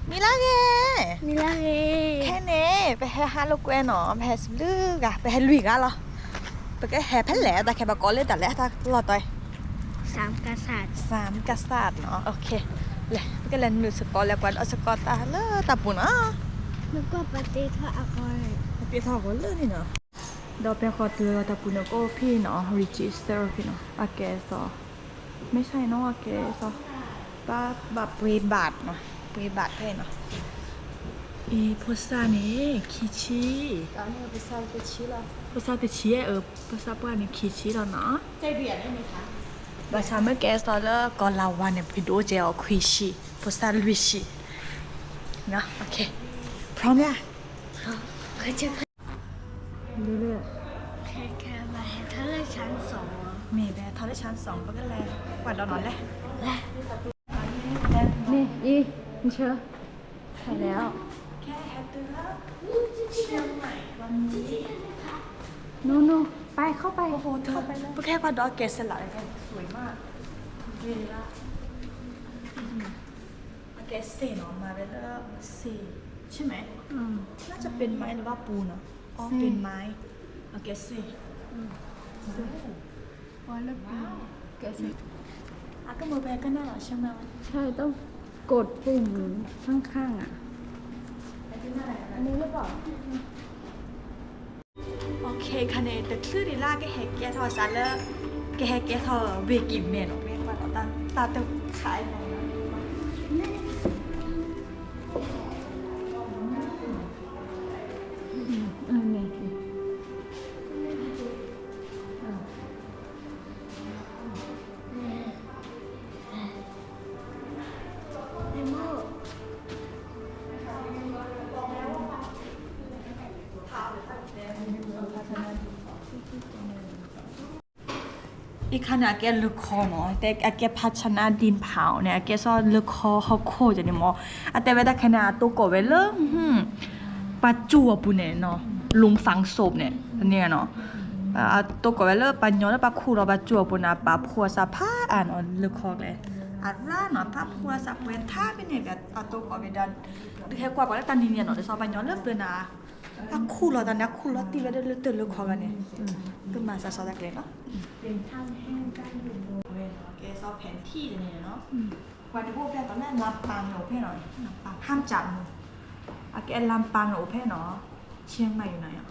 မံလၢဂ့ၤ, မံလၢဂ့ၤ. ခဲန့ၣ် ပဟဲဟးလိာ်ကွဲနီၤ, ပဟဲစဘျုးဂၤ, ပဟဲလွံၢ်ဂၤလီၤ. ပကဟဲဖဲလဲၣ်, တၢ်ခဲဘၣ်ကိးလၢတၢ်လဲၣ်, တၢ်လီၢ်တီၤ, စၢမ်ကစၢ်, စၢမ်ကစၢ်နီၤ. လဲၤ ပကလဲၤနုာ်စ့ၢ်ကီး လဲၤကွၢ်ဒီးစ့ၢ်ကီးတၢ်လၢတၢ်ပူၤနီၤ. ပတ့ထီၣ်အဂီၢ်ပတ့ထီၣ်အဂီၢ်လၢန့ၣ်နီၤ. ဒီးပဲဃီတုၤတၢ်ပူၤန့ၣ် ကအိၣ်ဖဲနီၤ, register ဖဲနီၤ, အကဲစီၤ, မ့ၢ်ဆါနီၤ, အကဲစီၤ, ဘၣ်ဘၣ်ပှ့ၤဘၣ်နီၤ, ပှ့ၤဘၣ်ဖဲနီၤ. အံၤ ဖိသၣ်န့ၣ် ခံဆံ, ဖိသၣ်တဆံ, ဖိသၣ်ပှၢ်န့ၣ် ခံဆံလီၤနီၤ. ဘၣ်ဆၣ်မ့ၢ်ကဲစီၤလၢကီၤလၤဝါန့ၣ် ပကဒိးကဲအီၤခွံဆံ, ဖိသၣ်လွံၢ်ဆံ. พร้อมยัง? မ့ၢ်ပဟဲထီၣ်လၢ ชั้นสอง ပကလဲၤကွၢ်ဒီးနီၤလဲၣ်. นี่อีนี่เชอ ถ่ายแล้ว แค่แฮปปี้เลิฟเชียงใหม่วันนี้ นู่นๆ ไปเข้าไป โอ้โห เธอ เข้าไปเลย พวกแค่กวาดดอกแกะสลักกันสวยมาก เวลา อืม โอเค เศษออกมาเป็นเริ่มเศษใช่ไหม อืม น่าจะเป็นไม้หรือว่าปูนอะ อ๋อ เศษ เป็นไม้ โอเค เศษ อืม เศษ ว้าว แล้วก็แกะสิ อ่ะ ก็มือแบกก็น่ารักใช่ไหม ใช่ ต้องกดปุ่มข้างๆ อ่ะ อันนี้หรือเปล่า โอเค ခါန့ၣ် တချုးဒံးလၢကဟဲကဲထီၣ်စးလၢ ကဟဲကဲထီၣ်ဝ့ၢ်ကံၢ်မဲၣ်နီၤ ပှၤတၢ်တခါအံၤနီၤ အံၤခါန့ၣ် အကဲလၢခီနီၤ အကဲ ภาชนะดินเผา န့ၣ် အကဲစီၤလၢခီဟီၣ်ခိၣ်န့ၣ်မ့ၢ် အတဲဝဲတၢ်ခဲန့ၣ် အတိကိးဝဲလၢ ပှၤစူၢ်အပူၤန့ၣ်နီၤ หลุมฝังศพ န့ၣ် န့ၣ်နီၤ အတိကိးဝဲလၢပှၤကညီလၢပှၤခူၣ်လီၤပှၤစူၢ်အပူၤန့ၣ် ပာ်ဖှိၣ်အသးဖးအါနီၤ လၢခီကျဲ အရၣ်နီၤ ပာ်ဖှိၣ်အသးပှဲၤထါဖဲန့ၣ် အတိကိးဝဲဒၣ် ဒုးဟဲကွၢ်ပှၤလၢတၢ်နံၤန့ၣ်နီၤ ဒ်သိးပှၤကညီလၢပျၢၤန့ၣ် အခူၣ်လီၤသးန့ၣ် အခူၣ်လီၤတံၢ်ဝဲဒၣ်လၢတၢ်လၢခီဂၤန့ၣ် ကမၤစးစီတၢ်ကျဲနီၤ ကဲစီၤ แผนที่ န့ၣ်နီၤ ပှၤတဘိဖဲတီၤလၢ ลำปาง န့ၣ်အိၣ်ဖဲနီၤ ห้ามจับ န့ၣ် အကဲ ลำปาง န့ၣ်အိၣ်ဖဲနီၤ เชียงใหม่ อยู่ไหนอะ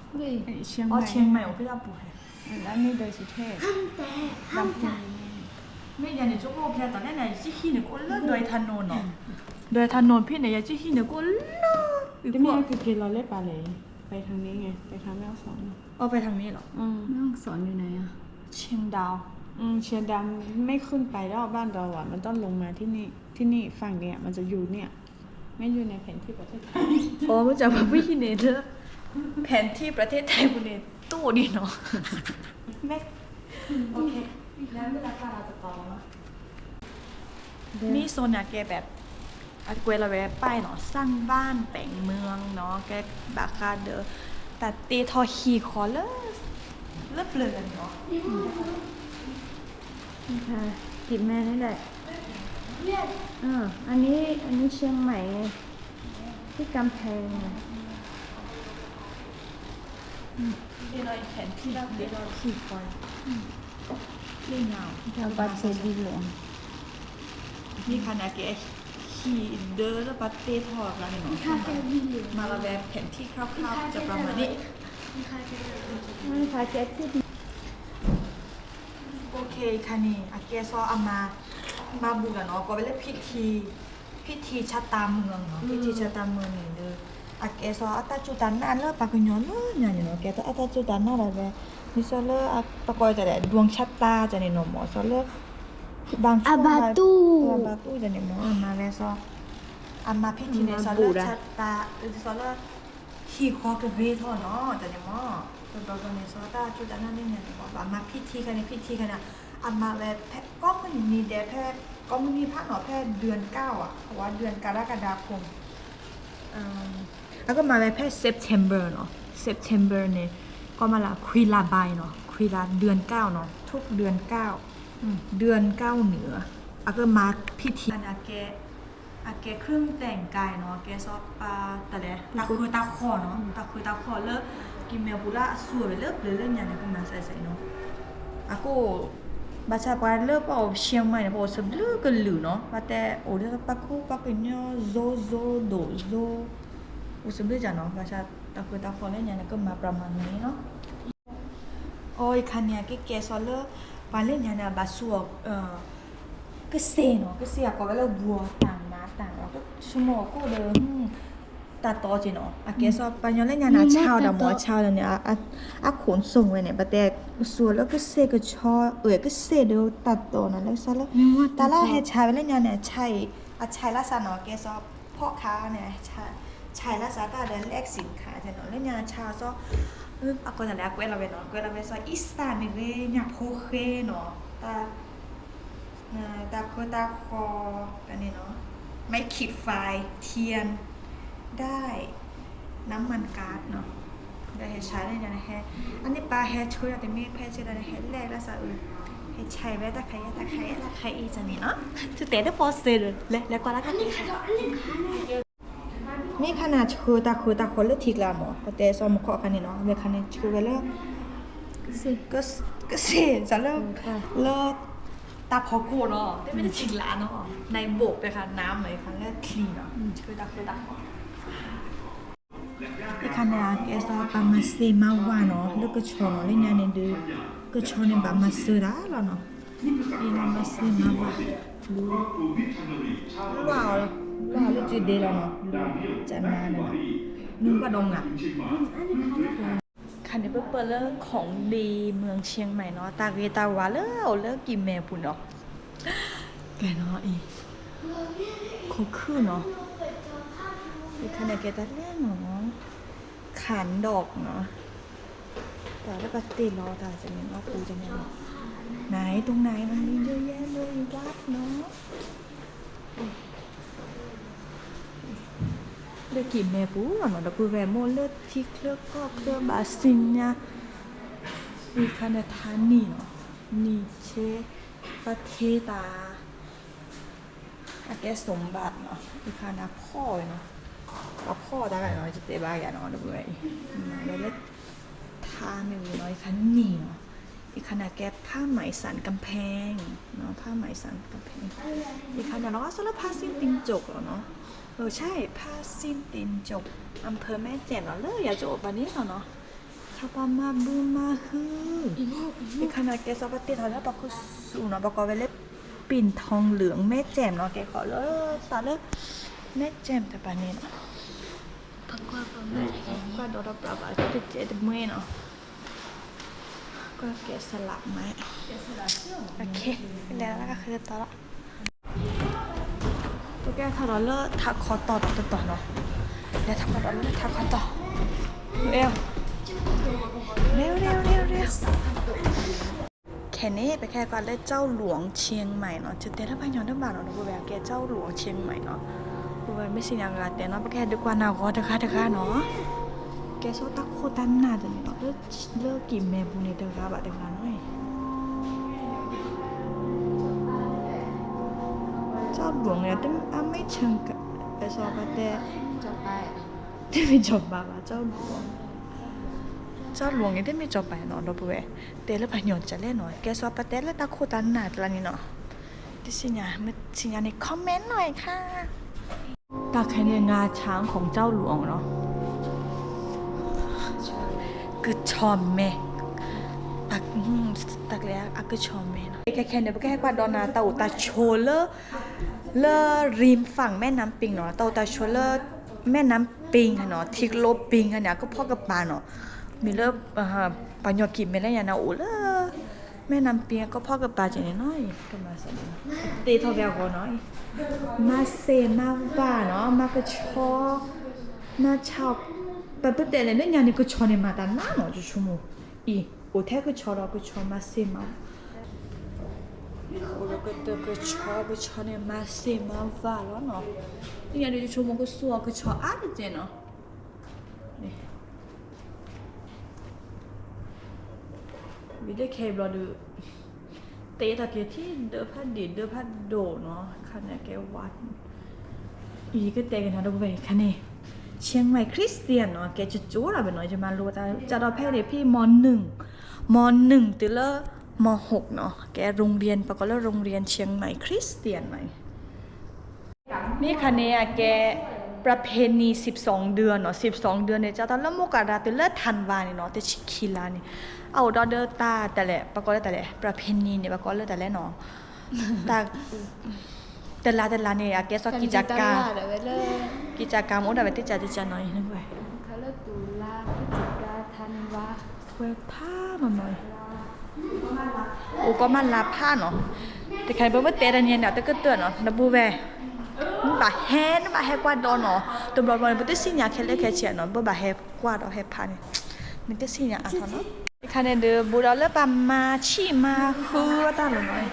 เชียงใหม่ อ๋อ เชียงใหม่ အိၣ်ဖဲတၢ်ပူၤဟဲ อันนี้ดอยสุเทพ ลำพูน မ့ၢ်ယၤန့ၣ် ကၠိအိၣ်ဖဲတီၤန့ၣ် ယကဟံးန့ၣ်ကအိၣ်လၢ ดอยถนน နီၤ ดอยถนน ဖဲန့ၣ် ယကဟံးန့ၣ်ကအိၣ်လၢ တမ့ၢ်ကက့ၤလီၤလၢပာ်လဲၣ် ไปทางนี้ไง ไปทางแม่ฮ่องสอน อ๋อ ไปทางนี้เหรอ อืม แม่ฮ่องสอนอยู่ไหนอะ เชียงดาว อืม เชียงดาว ไม่ขึ้นไปแล้วบ้านเราอะ มันต้องลงมาที่นี่ ที่นี่ฝั่งเนี้ย มันจะอยู่เนี่ย ไม่อยู่ในแผนที่ประเทศไทย อ๋อ မ့ၢ်ကပှၤပဟံးန့ၣ်လၢ แผนที่ประเทศไทย ပူၤန့ၣ် တိၢ်ဒံးနီၤ โอเค แล้วเวลาเราจะต่อเนาะ မ့ၢ်စီၤန့ၣ် အကဲ แบบ အကွဲးလီၤဝဲ ป้าย နီၤ สร้างบ้านแต่งเมือง နီၤ ကဲဘၣ်ဃးဒီး တၢ်တ့ထီၣ်ဟံၣ်ဃီလၢ လၢပျၢၤန့ၣ်နီၤ กินแม่นี่แหละ เออ อันนี้ อันนี้เชียงใหม่ไง ที่กำแพงไง ဒီး แผนที่ လၢပျၢၤ ဟံၣ်ဃီ လၢညါ ကပာ်စဲဒ်လဲၣ် မ့ၢ်ခါန့ၣ် အကဲ ဟံၣ်ဒၢလၢပှၤတ့ထီၣ်အကျါန့ၣ်နီၤ မၤလီၤဝဲ แผนที่คร่าวๆ จะประมาณนี้ โอเค ခါန့ၣ် အကဲစီၤအမၤ မၤဘူၣ်လီၤနီၤ ကိးဝဲလၢ พิธี พิธีชะตาเมือง နီၤ พิธีชะตาเมือง န့ၣ်ဒီး အကဲစီၤအတၢ်စူၢ်တၢ်နာ်လၢပှၤကညီလၢညါန့ၣ်နီၤ ကဲထီၣ်အတၢ်စူၢ်တၢ်နာ်ဒၣ်ဝဲ ဒ်သိးလၢ တၢ်ကိးတၢ်ဒဲး ดวงชะตา န့ၣ်နီၤ မ့ၢ်စီၤလၢ ဘါသူၣ် အဘါသူၣ် န့ၣ်မ့ၢ် အမၤဝဲစီၤ အမၤ พิธี န့ၣ် စီၤလၢ ชะตา စီၤလၢ ဟံၣ်ဃီကဂ့ၤထီၣ်နီၤ တၢ်န့ၣ်မ့ၢ် တဘျီဘျီန့ၣ် စီၤတၢ်စူၢ်တၢ်နာ်လၢညါန့ၣ်မ့ၢ် ဘၣ်မၤ พิธี ခါန့ၣ် พิธี ခါန့ၣ် အမၤဝဲဖဲ ကိးမုၢ်နံၤဒဲးဖဲ ကိးမုၢ်နံၤဖးနီၤ ဖဲ เดือนเก้า อ่ะ เพราะว่าเดือนกรกฎาคม အကမၤဝဲဖဲ September နီၤ September န့ၣ် ကီးမးလၢ ခွံလါဘၣ်နီၤ ခွံလါ เดือนเก้า နီၤ ทุกเดือนเก้า เดือนเก้า န့ၣ် အကမၤ พิธี န့ၣ် အကဲ အကဲ เครื่องแต่งกาย နီၤ, ကဲစီၤပၤတၢ်လဲၤ တၢ်ဃုတၢ်ဃီၣ်နီၤ, တၢ်ဃုတၢ်ဃီၣ်လၢ ကံၢ်မဲာ်ပူၤလၢအစူၢ်ဝဲလၢပျၢၤလၢညါန့ၣ် ကမၤစဲးစဲးနီၤ, အကအိၣ် ဘၣ်ဆၣ်ပှၤလၢပှၤအိၣ် เชียงใหม่ န့ၣ် ပှၤအိၣ်စဘျုးကလုာ်နီၤ, ဘၣ်တဲအိၣ်လၢပှၤကူပှၤကညီ ဇို ဇို ဒိၣ် ဇို အိၣ်စဘျုးကနီၤ, ဘၣ်ဆၣ်တၢ်ဃုတၢ်ဃီၣ်လၢညါန့ၣ် ကမၤပြးမၤန့ၣ်နီၤ အီ ယခါန့ၣ် အကဲကဲစီၤလၢ ပှၤလၢညါန့ၣ် အဘၣ်စူၢ်အီၤ ကစ့ၢ်နီၤ, ကစ့ၢ်အကိးဝဲလၢ บัวตางม้าตาง နီၤ, ဆိကမိၣ်အကိၣ်ဒီး တၢ်တီက့နီၤ, အကဲစီၤပၤညီလၢညါန့ၣ် အဆါအီၤတၢ်မၤ အဆါအီၤန့ၣ် အခိၣ်စိၤဝဲန့ၣ် ပတဲကစူၢ်လၢကစ့ၢ်ကဆီ အကစ့ၢ်ဒီးတၢ်တီနီၤ, လၢကစၢ်လၢ တၢ်လၢဟဲဆါဝဲလၢညါန့ၣ် အဆါအံၤ အဆါအံၤလၢစၢ်နီၤ, ကဲစီၤဖီၣ်ခါန့ၣ် ဆါအံၤလၢစၢ်တၢ်ဒီး แลกสินค้า နီၤ, လၢညါဆါအီၤစီၤ အကိးတၢ်လဲၤအကွဲးလီၤဝဲနီၤ, ကွဲးလီၤဝဲစီၤ အံစၢ်မ့ၢ်ဂ့ၤ ညၣ်ဖိဃဲနီၤ, တၢ် တၢ်ဃုတၢ်ဃီၣ် ကန့ၣ်နီၤ, ไม้ขีดไฟ เทียน ด้าย น้ำมันก๊าซ နီၤ, ဒီးဟဲဆါလၢညါန့ၣ် ဟဲ အန့ၣ်ပၢ်ဟဲဆှၢဒၣ်တမ့ၢ်ဖဲဆှၢဒၣ်န့ၣ် ဟဲလဲၤလၢစၢ်အုး ဟဲဆါဝဲတၢ်ခါအံၤ တၢ်ခါအံၤ တၢ်ခါအံၤန့ၣ်နီၤ, သုတဲတပီၢ်စ့ၢ်ဒီး လဲၤ လဲၤကွၢ်လၢခါ မ့ၢ်ခါန့ၣ် ဆှၢတၢ်ဃုတၢ်ဃီၣ်လၢထံကျါမး, ပတဲစီၤမခီၣ်ခါန့ၣ်နီၤ, မ့ၢ်ခါန့ၣ် ဆှၢဝဲလၢ ကစ့ၢ်စၢ်လၢ လၢ တၢ်ဖီခိၣ်နီၤ, တမ့ၢ်လၢထံကျါနီၤ, နဘိးပဲခါနါမ့ၢ်ခါလၢချံနီၤ, ဆှၢတၢ်ဃုတၢ်ဃီၣ် ယခါန့ၣ် အကဲစီၤပၤမၤစ့မၤဝၤနီၤ, လၢကဆီနီၤ, လၢညါန့ၣ်ဒီး ကဆီန့ၣ်ဘၣ်မၤစၢၤတၢ်လီၤနီၤ, အ့ၣ် မၤစ့မၤဝၤ လၢ ဝၤအီၤ ဝၤအီၤလၢစုဒ့လီၤနီၤ, ကနါန့ၣ်နီၤ, နုာ်ကွၢ်ဒီးမုၢ်ဂၤ ခါန့ၣ် ပပၢၢ်လၢ ของดีเมืองเชียงใหม่ နီၤ, တၢ်ဂ့ၤတၢ်ဝါလၢအိၣ်လၢကံၢ်မဲာ်ပူၤနီၤ, ကဲနီၤအံၤ ခိၣ်ခုၣ်နီၤ, ယခါန့ၣ်ကဲတၢ်လဲၣ်နီၤ, ခၣ်ဒီၣ်နီၤ, တၢ်လၢပတ့ၢ်လီၤတၢ်တမံၤနီၤ, ပူၤတမံၤနီၤ, နတနၤအံၤ မံၤဒုယဲၢ်လၢယဝါနီၤ လၢကံၢ်မဲာ်ပူၤလီၤနီၤ, ဒီပုၢ်ဝဲၢ်မိၢ်လၢထံချၢကီၢ်ချၢဘၣ်ဆူညါ, အံၤခါန့ၣ်ထါနံၣ်နီၤ, နံၣ်ဆ့ ပှၤထ့တၢ် အကဲ สมบัติ နီၤ, အံၤခါန့ၣ်ဖီၣ်ဝဲနီၤ, ပှၤဖီၣ်တၢ်ဂၤနီၤ, ယတဲဘၣ်ဂၤနီၤ, ဒီပုၢ်ဝဲၢ်အံၤ လၢ ထါမ့ၢ်ဝံၤနီၤ, အံၤခါနံၣ်နီၤ, အံၤခါန့ၣ်ကဲ ผ้าไหมสันกำแพง နီၤ, ผ้าไหมสันกำแพง, အံၤခါန့ၣ်လီၤ အါဆိလၢ ผ้าสิ้นตีนจก လီၤနီၤ, เออใช่ ผ้าสิ้นตีนจก อำเภอแม่แจ่ม နီၤ, လၢယၤကအိၣ်ပှၤန့ၣ်လီၤနီၤ, ခါပှၤမၤဘုမၤဟု, အံၤခါန့ၣ်ကဲစီၤပၤတ့ထီၣ်လၢပှၤခိၣ်ဆူၣ်နီၤ, ပှၤကိးဝဲလၢ ปิ่นทองเหลือง แม่แจ่ม နီၤ, ကဲဃီၤလၢ တၢ်လၢ แม่แจ่ม တပၤန့ၣ်နီၤ, ကွၢ်ဒီးတပၤဘၣ် တကဲတမှဲနီၤ, ကွၢ်ကဲစလးမး, လဲၤလၢကဃ့တတီၤလီၤ, ပကဲထီၣ်ဒီးလၢထးခီတီၤတတီၤနီၤ, လဲၤထးခီတီၤလၢထးခီတီၤ, ခဲန့ၣ် ပကဲကွၢ်လၢ เจ้าหลวงเชียงใหม่ နီၤ, ယတဲလၢပှၤကညီတဘၣ်နီၤ, ဒီပုၢ်ဝဲၢ်ကဲ เจ้าหลวงเชียงใหม่ နီၤ, ဒီပုၢ်ဝဲၢ်မ့ၢ်စံးညါဂၤတဲနီၤ, ပကဟဲဒုးကွၢ်နၢ်ဂီၤတဂၤတဂၤနီၤ, ကဲစီၤတၢ်ခိၣ်တၢ်နၢ်တန့ၣ်နီၤ, လၢကံၢ်မဲာ်ပူၤန့ၣ်တဂၤဘၣ်တဂၤနီၤ, เจ้าหลวง န့ၣ် အမ့ၢ်ဆၢက ပစီၤပၤတဲ တမ့ၢ်စီၤပၤဘၣ် เจ้าหลวง, เจ้าหลวง န့ၣ် တမ့ၢ်စီၤပၤနီၤ, ဒီပုၢ်ဝဲၢ် တဲလၢပှၤကညီတကဲလဲၣ်နီၤ, ကဲစီၤပၤတဲလၢတၢ်ခိၣ်တၢ်နၢ်တလါန့ၣ်နီၤ, တစံးညါ မ့ၢ်စံးညါန့ၣ် comment နီၤခါ တၢ်ခဲန့ၣ် งาช้างของเจ้าหลวง နီၤ, ကဆီမဲ တၢ်ကျဲအကဆီမဲနီၤ, ခဲခဲန့ၣ် ပကဟဲကွၢ်ဒီးနၤ တၢ်အိၣ်တၢ်ဆိးလၢ လၢ ริมฝั่งแม่น้ำปิง နီၤ, တၢ်အိၣ်တၢ်ဆိးလၢ แม่น้ำปิง နီၤ, ထံကျိ ပိင် န့ၣ် အကဖီၣ်ကပၤနီၤ, မ့ၢ်လၢ ပှၤကညီကံၢ်မဲာ်လၢညါန့ၣ်အိၣ်လၢ แม่น้ำปิง အကဖီၣ်ကပၤက့န့ၣ်နီၤ, တ့ထီၣ်ဖဲအဂီၢ်နီၤ, မၤစ့မၤဝၤနီၤ, မၤကဆီ မၤဆါ, ပပတဲလဲၣ် လၢညါန့ၣ် ကဆီန့ၣ်မၤတၢ်နးနီၤ, ယဆိကမိၣ် အံၤ အိၣ်ထဲကဆီဒီး ကဆီမၤစ့မၤ အိၣ်ဒီးကတၢၢ်ကဆီ ကဆီန့ၣ် မၤစ့မၤဝၤလီၤနီၤ, လၢညါဒီး ယဆိကမိၣ်ကစူၢ်အီၤကဆီအါတက့ၢ်နီၤ, ဝံၤလၢခဲအံၤဘျီဒီး တ့ထီၣ်က့ၤထံဒၢဖးဒံးဒၢဖးဒိၣ်နီၤ, ခါန့ၣ်ကဲဝါ ယကတဲက့ၤနီၤ ဒီပုၢ်ဝဲၢ် ခါန့ၣ် เชียงใหม่คริสเตียน နီၤ ကဲကၠိကၠိဒၣ်ဝဲနီၤ ယမၤလိတၢ် ကၠီဒီးဖဲန့ၣ် ဖဲ ม.หนึ่ง ม.หนึ่ง တုၤလၢ ม.หก နီၤ ကဲ โรงเรียน ပကိးလၢ โรงเรียนเชียงใหม่คริสเตียน နီၤ မ့ၢ်ခါန့ၣ် အကဲ ประเพณี สิบสองเดือน နီၤ สิบสองเดือน န့ၣ် ကၠီတၢ်လၢ มกรา တုၤလၢ ธันวา န့ၣ်နီၤ တဆံခံလါန့ၣ် အအိၣ်ဒီးတၢ်တလဲၣ် ပကိးလၢတၢ်လဲၣ် ประเพณี န့ၣ် ပကိးလၢတၢ်လဲၣ်နီၤ တၢ် တလါတလါန့ၣ် အကဲစီၤ กิจกรรม กิจกรรม အိၣ်ဒၣ်ဝဲတကၢ်တကၢ်နီၤ ဝဲဖးမနီၤ အိၣ်ကီမးလါဖးနီၤ တခါန့ၣ် ပမ့ၢ်တဲတၢ်န့ၣ်နီၤ တကတၢၢ်နီၤ ဒီပုၢ်ဝဲၢ် နဘၣ်ဟဲ နဘၣ်ဟဲကွၢ်ဒီးနီၤ တဘျီဘျီန့ၣ် ပတသ့ၣ်ညါခဲလၢာ်ခဲဆ့နီၤ ပဘၣ်ဟဲကွၢ်ဒီးဟဲဖးန့ၣ် နကသ့ၣ်ညါအါထီၣ်နီၤ တခါန့ၣ်ဒီး ဘူးဒီးလၢပှၤမၤဆံၣ်မၤဃုအတၢ်လီၤနီၤ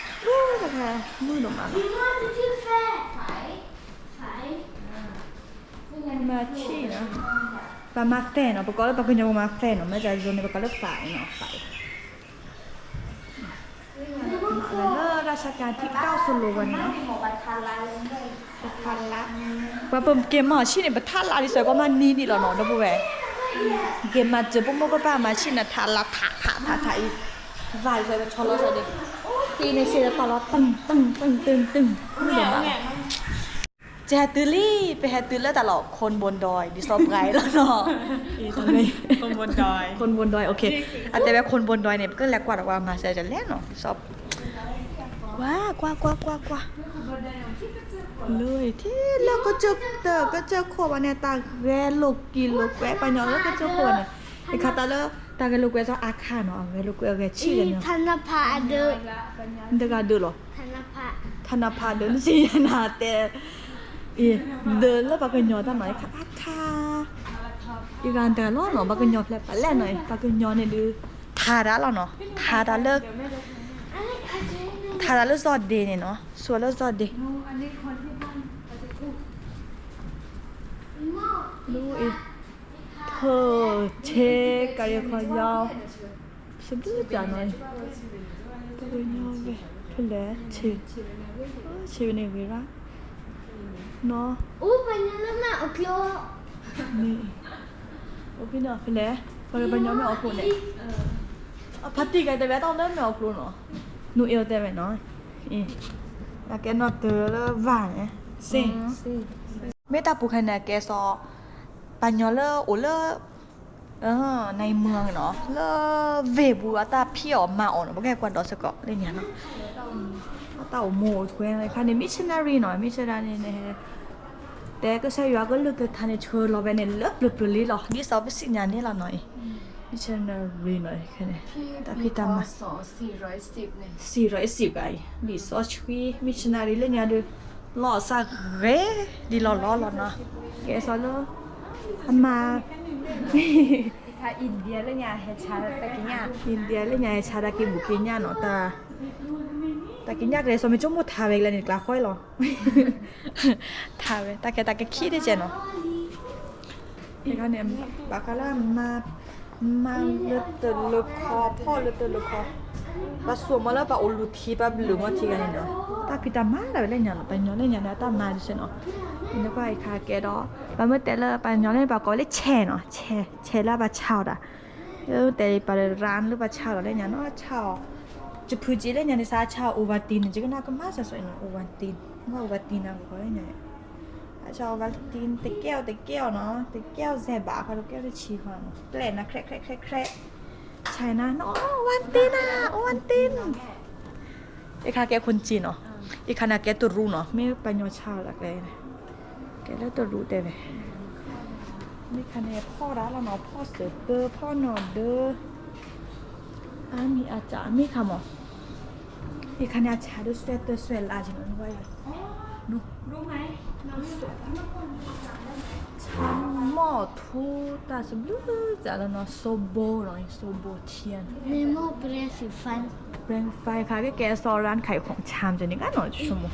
မုာ်ဒိၣ်မးလီၤ မၤဆံၣ်နီၤ ပှၤမၤသဲနီၤ ပကိးလၢပှၤကညီပှၤမၤသဲနီၤ မ့ၢ်တၢ်ယိၤန့ၣ် ပကိးလၢသးအံၤနီၤ သးအံၤ လၢ ราชการที่เก้า สโลแกน န့ၣ်နီၤ ပှၤပက့ၤမၤဆံၣ်န့ၣ် ပထးလါဒ်သိးကီးမးနံၤဒံးလီၤနီၤ ဒီပုၢ်ဝဲၢ် က့ၤမၤစၢၤပမိၢ်ပပၢ်မၤဆံၣ်န့ၣ် ထးလါထးထးထးထးအံၤ ဝါအံၤသိးကဆီလီၤစီၤဒ့ သံန့ၣ်စ့ၢ်ကီးတီၤလီၤ တုမ်တုမ်တုမ်တုမ်တုမ် မုာ်ဒိၣ်မး ကဟဲတုၤလံ ပဟဲတုၤလၢတၢ်လီၢ် คนบนดอย ဒ်သိးပှၤအံၤလီၤနီၤ คนบนดอย คนบนดอย โอเค အတဲဝဲ คนบนดอย န့ၣ် ပကလဲၤကွၢ်ဒီးပှၤမၤစၢၤလဲၣ်နီၤ ဒ်သိး ကွၢ် ကွၢ် ကွၢ် ကွၢ် ကွၢ် လၢထံလၢကစၢၢ်တၢၢ် ကစၢၢ်ခိၣ်ဘၣ်န့ၣ် တၢ်ဂဲၤလိာ်က့ၤလိာ်ကွဲ ပှၤကညီလၢကစၢၢ်ခိၣ်ဘၣ်န့ၣ် တခါတၢ်လၢ တၢ်ဂဲၤလိာ်ကွဲစီၤအါခါနီၤ အဂဲၤလိာ်ကွဲအဂဲၤဆံၣ်ဂဲၤန့ၣ် ထနဖးအဒၢး တဂၤဒၢးလီၤ ထနဖး ထနဖးဒၢး နစံးယၤနၤတဲ အံၤ ဒၢးလၢပှၤကညီတၢ်နီၤ အခါအခါ ယဂၤတဂၤလီၤနီၤ ပှၤကညီဖျဲၣ်ပလဲၣ်နီၤ ပှၤကညီန့ၣ်ဒုး ထါတၢ်လီၤနီၤ ထါတၢ်လၢ ထါတၢ်လၢစီၤဒ့န့ၣ်နီၤ ဆိလၢစီၤဒ့ လူအံၤ ထၢ ဆ့ ကရၢခီယီ စဒုစၢ်နီၤ ဝဲညီဝဲ ဖဲလဲၣ် ဆ့ ဆ့ဝဲန့ၣ်ဂ့ၤရၣ် နီၤ အိၣ်ဖဲန့ၣ်ဖဲလဲၣ် ပှၤကညီမ့ၢ်အီၣ်ကျိန့ၣ် ဖါတံၢ်ကတဲဝဲတၢ်လၢမ့ၢ်အီၣ်ကျိနီၤ နူအ့ၣ်တဲဝဲနီၤ အကဲနီၣ်တၢၤလၢဝၢ်န့ၣ် စ့ မ့ၢ်တၢ်ပူၤခါန့ၣ် အကဲစီၤ ပှၤကညီလၢအိၣ်လၢ နံၤမုၢ်နီၤ လၢဝ့ၢ်ပူၤအတၢ်ဖံးအီၣ်မၤအီၣ်နီၤ ပကဟဲကွၢ်ဒီးစ့ၢ်ကီးလၢညါနီၤ အတၢ်အိၣ်မူအိၣ်ထွဲခါန့ၣ် missionary နီၤ missionary န့ၣ် တဲကစၢ်ယွၤကလုၢ်ကထါန့ၣ် ဆှၢလီၤဝဲန့ၣ် လၢပျၢၤပျၢၤလံလီၤ ဒ်သိးပစံၣ်ညါန့ၣ်လီၤနီၤအံၤ missionary နီၤ ခဲန့ၣ် တၢ်ဖံးတၢ်မၤ စံးရီၤအ့စံးဘၣ်အံၤ လံာ်စီဆှံ missionary လၢညါဒီး လီၤစၢ်ဂ့ၤ ဒ်လီၤလီၤလီၤနီၤ ကဲစီၤလၢ အမါ India လၢညါဟဲဆါတၢ်က့ၤညၣ်နီၤ တၢ်က့ၤညၣ်ကလဲၤစီၤမ့ၢ်ကၠိမိၢ်ထါဝဲကလဲၤန့ၣ် ကျါဃီလီၤ ထါဝဲ တၢ်ကဲတၢ်ကခံတကဲနီၤ န့ၣ် ဘၣ်ဃးလၢမၤ မၤလၢတၢ်လၢခီ ဖီၣ်လၢတၢ်လၢခီ ပှၤစိာ်မီၤလၢပှၤအိၣ်လူၤထံ ပှၤဘျုးမီၤထံဂၤန့ၣ်နီၤ တၢ်ဖံးတၢ်မၤဒၣ်ဝဲလၢညါနီၤ ပှၤကညီလၢညါန့ၣ် အတၢ်မၤဒ်စ့ၢ်နီၤ အံၤနကွၢ်အံၤခါကဲဒီး ပှၤမ့ၢ်တဲလၢပှၤကညီန့ၣ် ပှၤကိးဝဲလၢဆဲးနီၤ ဆဲး ဆဲးလၢပှၤဆါအီၣ်တၢ် တဲပှၤရၣ်လၢပှၤဆါအီၣ်လၢညါနီၤ ဆါအီၣ် ယဖုးက့လၢညါန့ၣ် စးဆါအီၣ် Ovaltine န့ၣ် ယကနၣ်ကမၣ်စၢၤစၢၤနီၤ Ovaltine ကွၢ် Ovaltine နၤပကိးလၢညါ အဆၢ Ovaltine တကဲအီၤ တကဲအီၤနီၤ တကဲအီၤ စဲးဘး ခီတကဲအီၤ တဆံဃီနီၤ ပျဲၢ်နၤ ခြဲး ခြဲး ခြဲး ခြဲး ဆဲးနၤနီၤ Ovaltine နၤ Ovaltine အံၤခါကဲ คนจีน နီၤ အံၤခါန့ၣ်ကဲတရူးနီၤ မ့ၢ်ပှၤကညီဆါလီၤကျဲန့ၣ် ကဲလၢတရူးတဲဝဲ မ့ၢ်ခါန့ၣ် ဖီၣ်တၢ်လီၤနီၤ ဖီၣ်စၢၤပၢ ဖီၣ်နီၣ်ဒၢ အါမံၤအါစၢ် မ့ၢ်ခါမး အံၤခါန့ၣ် အဆါဒိၣ်စွဲတၢ်စွဲလါက့ၤနီၤ နကွၢ်အံၤ ဆါမီၢ်ထူတၢ်စဘျုးစၢ်လီၤနီၤ စိဘိနီၤ စိဘိထံနီၤ Brand five ခါကဲကဲစီၤ ร้านขายของชำ ကန့ၣ်ကနီၤ ဆိကမိၣ်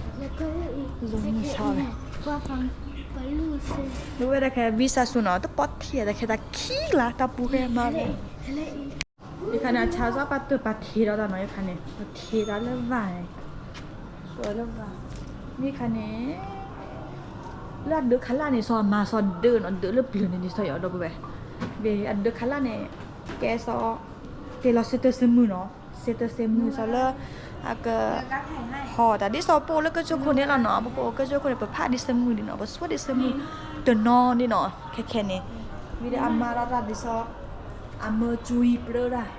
လၢဝဲဒၣ်ခဲ Visa ဆူနီၤ တပီၢ်ထံၣ် တၢ်ခဲတၢ်ခံလါ တၢ်ပူၤဖဲမး ယခါန့ၣ် အဆါစၢ်ပှၤတၢၢ်ပှၤထံးဒီးတၢ်နီၤ ယခါန့ၣ် ပှၤထံးတၢ်လၢဝၢ်န့ၣ် ဆိလၢဝၢ် မ့ၢ်ခါန့ၣ် လၢအဒၢးခါလၢ်န့ၣ် စီၤအမၤစီၤဒၢးနီၤ, ဒၢးလၢပျၢၤန့ၣ် ဒ်သိးယီၤဒီပုၢ်ဝဲၢ်, အဒၢးခါလၢ်န့ၣ် ကဲစီၤ တ့လီၤစ့တၢ်စ့မုၢ်နီၤ, စ့တၢ်စ့မုၢ် စီၤလၢ အက ဟီၣ်တၢ်ဒ်သိးပအိၣ်လၢကၠိခိၣ်န့ၣ်လီၤနီၤ, ပကအိၣ်ကၠိခိၣ်န့ၣ် ပဖးဒ်စ့မုၢ်ဒ်နီၤ, ပဆိဒ်စ့မုၢ် တနီၤဒ်နီၤ, ခဲခဲန့ၣ် ဝံၤဒီးအမါလီၤတၢ်ဒ်သိး အမၢကွံပြၢတၢ်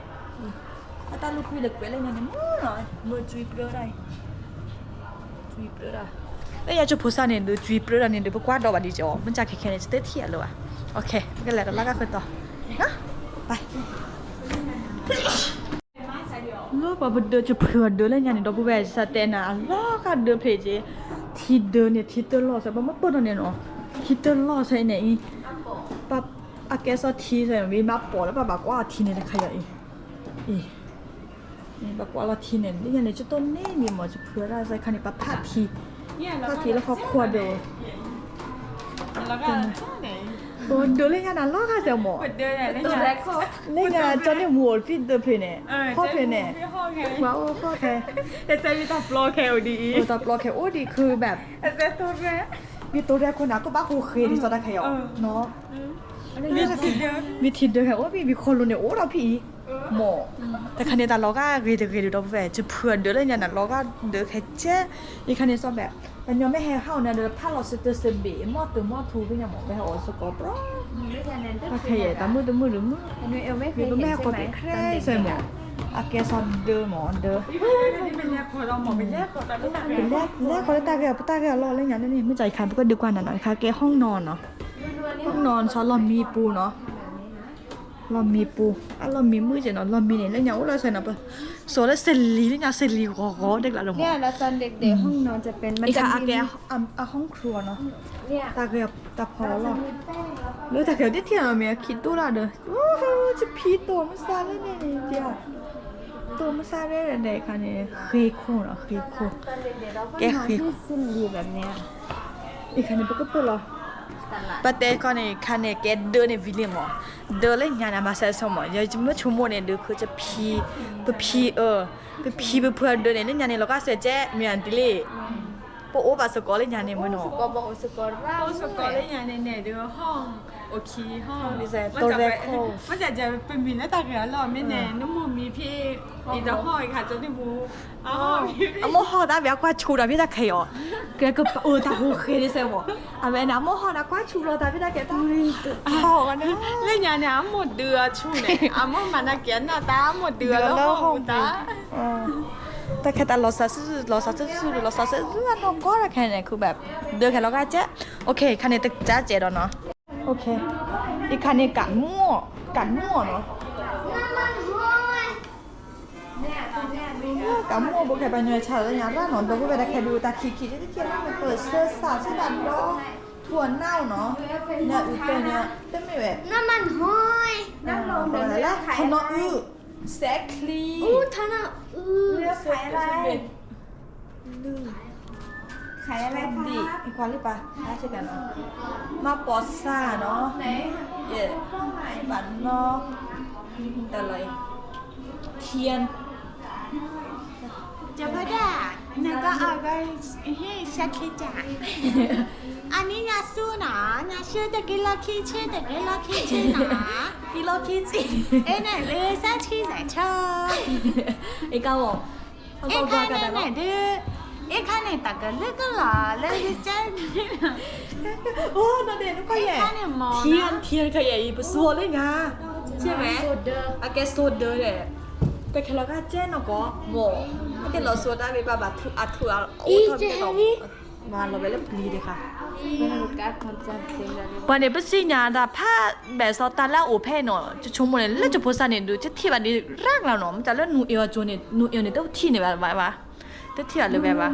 အတၢ်လူၢ်ကွံဒီးကွဲးလၢညါန့ၣ်မ့ၢ်နီၤ, မၢကွံပြၢတၢ်အံၤ, ကွံပြၢတၢ်, လၢယၤကၠိဖိစၢ်န့ၣ် ဒုးကွံပြၢတၢ်န့ၣ် ဒုးပကွၢ်ဒီးဘၣ်ဒံးကီး, မ့ၢ်ကဲခဲခဲန့ၣ် တထံၣ်အလၢၤဘၣ်, ပကလဲၤဒီးလၢကဃုတီၤ, ဘၣ် လၢပှၤပဒၢးကၠိဖုအဒၢးလၢညါန့ၣ် ဒီပုၢ်ဝဲၢ် စးတဲနၤ အလီၤဂာ်ဒၢးဖျၢၣ်က့, ထံဒၢးန့ၣ် ထံတၢ်လီၢ်စဲး ပမ့ၢ်ပၢၢ်ထီၣ်န့ၣ်နီၤ, ထံတၢ်လီၢ်စဲးန့ၣ်အံၤ, အကဲစီၤထံစဲး မ့ၢ်ဘၣ်ပိာ်လၢပဘၣ်ကွၢ်အီၤထံန့ၣ်တခါအံၤ, အံၤ ဘၣ်ကွၢ်လီၤထံန့ၣ် လၢညါန့ၣ် ကၠိတိၢ်န့ၢ်မံၤမ့ၢ် ကၠိဖုအဒၢးစဲးခါန့ၣ် ပဖးထံ, ဖးထံလၢဟီၣ်ခိၣ်ဒီး ပဒၢးလၢညါန့ၣ် လီၤဂာ်စဲးမ့ၢ်, လၢညါ ကၠိန့ၣ်မူအိၣ်ဖံးဒၢးဖျၢၣ်န့ၣ်, ဟီၣ်ဖျၢၣ်န့ၣ်, ပှၤအိၣ်ဟီၣ်ခဲ, တၢ်ပျီခဲအိၣ်ဒ်အံၤ, တၢ်ပျီခဲအိၣ်ဒ်အံၤ ခုဘၣ်, မ့ၢ်တိၢ်ရဲၣ်ခိၣ်န့ၣ် ကဘၣ်ဟိဃ့ဒ်သိးတၢ်ခဲအံၤနီၤ, မ့ၢ်ထံဒၢးခဲအိၣ်ဖံး မ့ၢ်ဃီလိၤန့ၣ်အိၣ်ဒီးဖံးအံၤ မ့ၢ်, တခါန့ၣ် တၢ်လီၤဂာ်ဂ့ၤတဂ့ၤဒီး ဒီပုၢ်ဝဲၢ် ကၠိဖုအဒၢးလၢညါန့ၣ် လီၤဂာ်ဒၢးခဲကဲ, ယခါန့ၣ် စီၤဘဲး ပညီမ့ၢ်ဟဲဟးအိၣ်န့ၣ်ဒီး ဖးလီၤစ့တၢ်စ့ဘ့ၣ် မီၢ်တုၤမီၢ်ထူသ့ၣ်ညါမ့ၢ် ပဟဲအိၣ်စ့ၢ်ကီးပြီ, တၢ်ခဲအံၤ တၢ်မုၢ်တမုၢ်တမုၢ်, ပမ့ၢ်ဟဲကီးက့ၤခရဲစဲးမ့ၢ်, အကဲစီၤဒၢးမ့ၢ်ဒၢး, ပလဲၤလဲၤဃီၤလၢတၢ်ဂ့ၢ် ပတၢ်ဂ့ၢ်အလီၢ်လၢညါန့ၣ် မ့ၢ်ကဲယခါ ပကဒုးကွၢ်နၤနီၤ ယခါကဲ ห้องนอน နီၤ, ห้องนอน စီၤလီၢ်မံပူၤနီၤ လီၢ်မံပူၤ, အလီၢ်မံမုၢ်ကဲနီၤ, လီၢ်မံန့ၣ် လၢညါအိၣ်လီၤစဲးနီၤ, ပစိာ်လၢစလံၤ လၢညါစလံၤဂီၤဂီၤဒဲကလးလီၤမး, အံၤခါအကဲ အ ห้องครัว နီၤ, တၢ်ဂ့ၢ်တၢ်ဖီလီၤ, လၢတၢ်ဂ့ၢ်တထံၣ်နီၤ မ့ၢ်အခံတိၢ်တၢ်ဒီး ယဖံတိၢ်မုၢ်ဆါလၢန့ၣ်န့ၣ် တိၢ်မုၢ်ဆါရဲၣ်ဒီးခါန့ၣ် ဃ့ခိၣ်နီၤ ဃ့ခိၣ်, ကဲဃ့ခိၣ် အံၤခါန့ၣ် ပကပၢၢ်လီၤ, ပတဲကီၢ်န့ၣ် ခါန့ၣ် ကဲဒၢးန့ၣ်ဝံၤလံမး, ဒၢးလၢညါန့ၣ် မၤစၢၤဆိကမိၣ် ယမ့ၢ်ဆိကမိၣ်န့ၣ် ဒုးခု ပဖံ ပဖံအၢ ပဖံပဖုအဒၢးန့ၣ် လၢညါန့ၣ် လီၤဂာ်စဲးကဲ မ့ၢ်အတံၤလံ, ပအိၣ်ဘၣ်စ့ၢ်ကီးလၢညါန့ၣ်မ့ၢ်နီၤ, အိၣ်စ့ၢ်ကီးလၢညါန့ၣ်န့ၣ် ဒုးဟီၣ် အိᣣ်ခံဟီၣ်, မ့ၢ်ပမံၤလၢတၢ်ဂ့ၢ်အလီၢ်မ့ၢ်န့ၣ် နမိၢ်မံဖံ အံၤတဟီၣ်အံၤခါကၠိန့ၣ်မူ အမိၢ်ဟီၣ်တၢ်ဘၣ်ကွၢ်ဆူၣ်ဒီးဖံတၢ်ခဲအံၤအီၤ, ကဲကပၤအၢတၢ်ဟူဃဲဒ်စဲးမး, အဝဲန့ၣ် အမိၢ်ဟီၣ်ဒီးကွၢ်ဆူၣ်လီၤတၢ်ဖံတၢ်ခဲ ဟီၣ်န့ၣ်, လၢညါန့ၣ် အမိၢ်ဒုးအဆူၣ်န့ၣ် အမိၢ်မၤနၢ်က့ၤအနၢ်တၢ် အမိၢ်ဒုးအလၢဟီၣ်မူတၢ် တၢ်ခဲတၢ်လီၤစၢ်စု လီၤစၢ်စု လီၤစၢ်စု အနီၢ်ကီၢ်တၢ်ခဲန့ၣ် ခုဘၣ် ဒၢးခဲလီၤဂာ်ကဲ, အိၣ်ခ့ ခါန့ၣ် တကၢ်ကဲဒီးနီၤ, အိၣ်ခ့, အံၤခါန့ၣ် ကးမူၣ်, ကးမူၣ်နီၤ, ကးမူၣ်ဘိခဲပညီဆါလၢညါရၣ်နီၤ, ဒီပုၢ်ဝဲၢ်တၢ်ခဲဒုးတၢ်ခံခံတထံၣ်လၢမ့ၢ်ပၢၢ်ဆၢစးဆၢတၢ်ဒီ ထူအနၢ်နီၤ, ညၣ်အုးတၢ်ညါ တမ့ၢ်ဝဲ လၢထနီၣ်အုး စဲးချံ ထနီၣ်အုး ဒံး ကွၢ်လံပၢ် အါဆၢကနီၤ မၤပိာ်စၢ်နီၤ ယဲ ဘၣ်နီၤ တၢ်လီၤအံၤ ထံ နကအိၣ်ဂၤဟ့ၣ်ရှဲခံကၢ်, အနံၣ်ညါဆူနီၤ, ညါဆူတက့ၤလီၢ်ခံဆ့ တက့ၤလီၢ်ခံဆ့နီၤ, က့ၤလီၢ်ခံဆ့, အဲန့ၣ်လၢစဲဆံစဲဆၢ, အကဝီၤ, အခါန့ၣ်န့ၣ်ဒုး, အခါန့ၣ်တၢ်ကလုာ်ကလီၤလၢကစၢ်န့ၣ်, အိၣ်နီၤဒဲးနကွၢ်ယဲ, အခါန့ၣ်မ့ၢ်, ထံခါယဲအံၤ ပစိာ်လၢညါ, အကဲစိာ်ဒၢးဒဲး, တၢ်ခဲလီၤဂာ်ကဲနီၢ်ကီၢ်, မိၢ်, အကဲလီၤစိာ်တၢ်မ့ၢ်ဘၣ်ဘၣ်ထူအထူအအိၣ်ထီၣ်ကဲလီၤ, မၤလီၤဝဲလၢပျံၤတခါ, ပှၤန့ၣ် ပစံၣ်ညါတၢ်ဖးဘဲၣ်စီတၢ်လၢအအိၣ်ဖဲနီၤ, ကဆိကမိၣ်န့ၣ် လၢကဖိစၢ်န့ၣ်ဒုး တထံၣ်ဘၣ်ဒ်ရၣ်ကလီၤနီၤ, မ့ၢ်တၢ်လၢနူအ့ၣ်အီၤကၠိန့ၣ် နူအ့ၣ်အီၤန့ၣ် တထံၣ်န့ၢ်ဘၣ်ဘၣ်ဘၣ်, တထံၣ်ဘၣ်လၢၤဘၣ်ဘၣ်,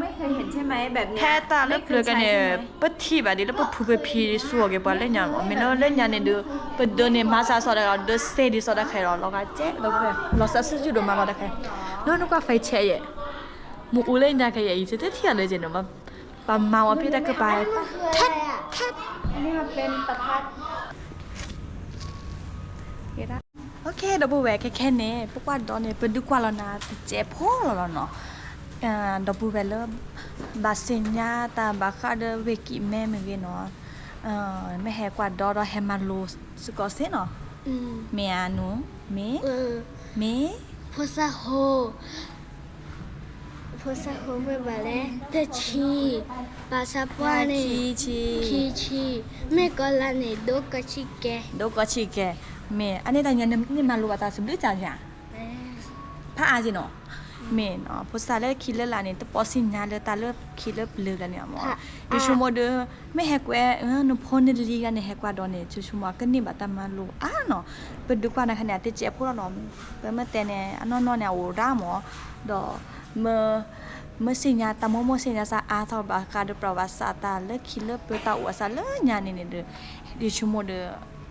ဖဲတၢ်လၢပျၢၤကဲန့ၣ် ပထံၣ်ဘၣ်ဒ်လၢပဖုပဖံစိာ်က့ၤပှၤလၢညါမ့ၢ်, မ့ၢ်လၢလၢညါန့ၣ်ဒုး ပဒၢးန့ၣ် မၤစၢၤစီၤတၢ်ဒီး ဒၢးစဲဒ်စီၤတၢ်ခဲအံၤလီၤ, လီၤဂာ်ကဲ, လီၤစၢ်စုယုၢ်ဒိၣ်မးလီၤတၢ်ခဲ, နီၢ်နကွၢ် ဖဲဆဲး ယဲ, မ့ၢ်အူလၢညါခဲအံၤ ယတထံၣ်လၢၤက့နီၤ, ပမၤအီၤဖဲတၢ်ကပၤ, ထဲ, ထဲ, ဒီပုၢ်ဝဲၢ်ခဲခဲန့ၣ် ပကွၢ်ဒီးန့ၣ် ပဒုးကွၢ်လီၤနၤတစဲးဖိလီၤလီၤနီၤ, ဒီပုၢ်ဝဲၢ်လၢ ဘၣ်သ့ၣ်ညါတၢ်ဘၣ်ဃးဒီးဝ့ၢ်ကံးမဲမ့ၢ်ဂ့ၤနီၤ မ့ၢ်ဟဲကွၢ်ဒီဒီးဟဲမၤလိစ့ၢ်ကီးစ့ၢ်နီၤ, မ့ၢ်ဧါနူ, မ့ၢ်, မ့ၢ်, ဖိသၣ်ဟိ, ဖိသၣ်ဟိမ့ၢ်ဘၣ်လဲၣ် တဆံ, ပာ်စၢ်ပှၢ်န့ၣ်, ခံဆံ, မ့ၢ်ကီၤလၤန့ၣ် ဒိကီဆံကဲ, ဒိကီဆံကဲ, မ့ၢ်, အန့ၣ်တၢ်ညါန့ၣ်မၤလိဘၣ်တၢ်သဘျုးတၢ်ယၤ ဖးအါက့နီၤ, မ့ၢ်နီၤ, ဖိသၣ်လၢခံလၢလာ်န့ၣ် တပိာ်စံၣ်ညါလၢတၢ်လၢခံလၢပျၢၤဂၤန့ၣ်မ့ၢ်, ယဆိကမိၣ်ဒီး, မ့ၢ်ဟဲကွဲး, နဖိနလံၤဂၤန့ၣ် ဟဲကွၢ်ဒီးန့ၣ် ယဆိကမိၣ်ကန့ၢ်ဘၣ်တၢ်မၤလိအါနီၤ, ပဒုးကွၢ်နၤခါန့ၣ် အတကဲးဖိလီၤနီၤ, ပမ့ၢ်တဲန့ၣ် အနီၢ်နီၢ်န့ၣ် အအိၣ်ဒၣ်မ့ၢ်, ဒီး, မ့ၢ်စံၣ်ညါတၢ်မိၢ်မိၢ်စံၣ်ညါစၢ်အါထီၣ်ဘၣ်ဃးဒီးပြၢ်ဘၣ်စးတၢ်လၢခံလၢပျၢၤတၢ်အိၣ်အသးလၢညါန့ၣ်န့ၣ်ဒီး, ယဆိကမိၣ်ဒီး,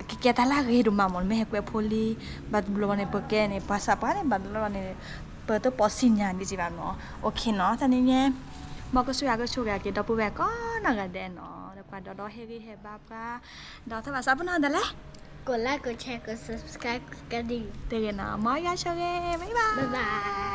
ကကဲတၢ်လၢအဂ့ၤဒိၣ်မးမ့ၢ် မ့ၢ်ဟဲကွဲးဖိလံ, ဘၣ်တဘျီန့ၣ် ပကဲန့ၣ် ပှၤသးပှၢ်န့ၣ် ဘၣ်တဘျီန့ၣ်, ပတပိာ်စံၣ်ညါဒံးက့ဘၣ်နီၤ, အိၣ်ခ့နီၤ, တနံၤညါ, မ်ကစၢ်ယွၤကဆိၣ်ဂ့ၤက့ၤဒီပုၢ်ဝဲၢ်ကိးနီၢ်ဂၤဒဲးနီၤ, ဒီးကွၢ်ဒီဒီဟ့ၣ်ဂံၢ်ဟ့ၣ်ဘါပှၤ, ဒီးသးဘၣ်စးပနီၢ်ဒၣ်လဲၣ်, ကိး like ကိး share ကိး subscribe ကိး ကဒံၣ်, တဂ့ၤနီၤ, မ်ယွၤဆိၣ်ဂ့ၤ, bye bye.